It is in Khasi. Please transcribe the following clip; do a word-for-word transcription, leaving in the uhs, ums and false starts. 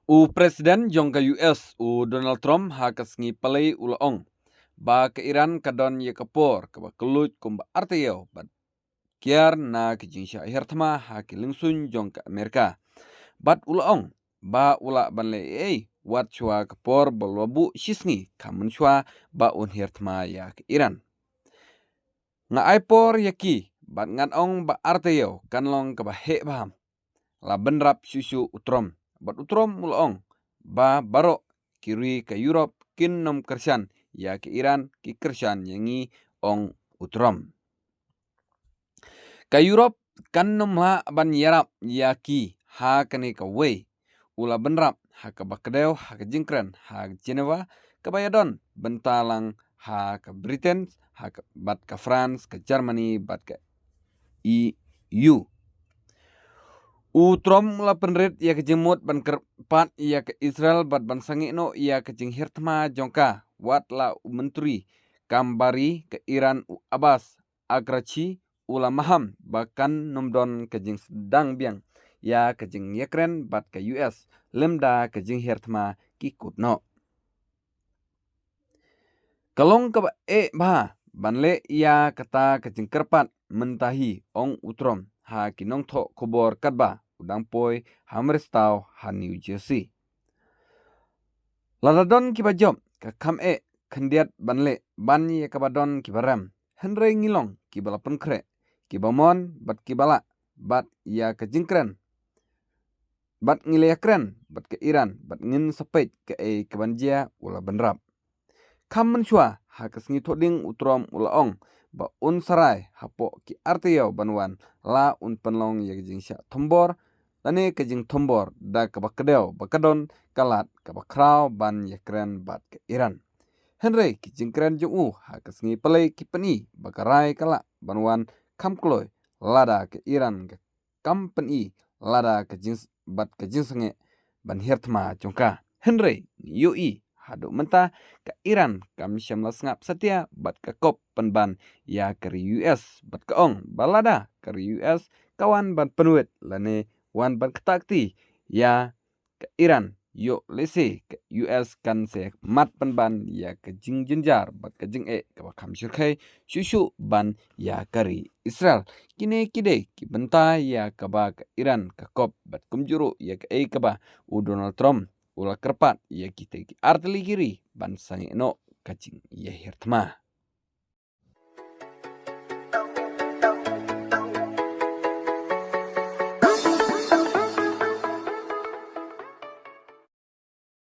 U President jong ka U S, u Donald Trump, ha ka sngi Palei u la ong ba ka Iran ka don ïa ka por kaba kylluid kumba artaïew bad kiar na ka jingshah hiar thma ha ki lyngsuiñ jong ka Amerika. Bad u la ong ba u lah ban leh ei ei wat shuwa ka por ba la buh shi sngi, kham mynshuwa ba un hiar thma ïa ka Iran. Nga ai por ïa ki, bad ngan ong ba artaïew kan long kaba heh bha. La bynrap shuh shuh u Trump. Bad u Trump u la ong ba baroh ki ri ka Europe kin nym kyrshan ïa ka Iran, ki kyrshan ïa ngi, ong u Trump. Ka Europe kan nym lah ban ïarap ïa ki ha kane kawei. U la bynrap ha kaba kdew ha ka jingkren ha Geneva, kaba ïadon bynta lang ha ka Britain, ha ka, bad ka France, ka Germany bad ka E U. U Trump u la pynrit ïa ka jingmut ban kyrpad ïa ka Israel bad ban sangeh noh ïa ka jinghiar thma jong ka, wat la u Myntri Kam Bari ka Iran u Abbas Araghchi u la maham ba kan nym don ka jingsdang biang ïa ka jingïakren bad ka U S lymda ka jinghiar thma ki kut noh. Ka long kaba eh bha ban leh ïa kata ka jingkyrpad mynta hi, ong u Trump ha ki nongthoh khubor katba u dang poi ha mristau ha New Jersey. Lada don kiba jop, ka kham eh khyndiat ban leh ban ïa kaba don kiba rem. Hynrei ngi long kiba la pynkhreh, kiba mon bad kiba lah bad ïa ka jingkren. Bad ngi la ïakren bad ka Iran bad ngin sa peit kaei kaban jia, u la bynrap. Kham mynshuwa ha ka sngi Thohdieng u Trump u la ong ba un sa rai hapoh ki artaïew ban wan la un pynlong ïa ka jingshah thombor lane ka jingthombor da kaba kdew ba ka don ka lad kaba khraw ban ïakren bad ka Iran. Hynrei ki jingkren jong u ha ka sngi Palei ki pyni ba ka rai ka lah ban wan kham kloi lada ka Iran ka kam pyni lada ka jing, bad ka jingsangeh ban hiar thma jong ka. Hynrei ngi ïohi haduh mynta ka Iran kam shym la sngap satia bad ka kop pynban ïa ka ri U S, bad ka ong ba lada ka ri U S ka wan ban pynwit lane wan ban ktah kti ïa ka Iran, ïoh lehse ka U S kan sa mat pynban ïa ka jingjynjar bad ka jingeh kaba kham shyrkhei shuh shuh ban ïa ka ri Israel. Kine ki dei ki bynta ïa kaba ka Iran ka kop bad kumjuh ruh ïa kaei kaba u Donald Trump u la kyrpad ïa kita ki artylli ki ri ban sangeh noh ka jingïahiar thma.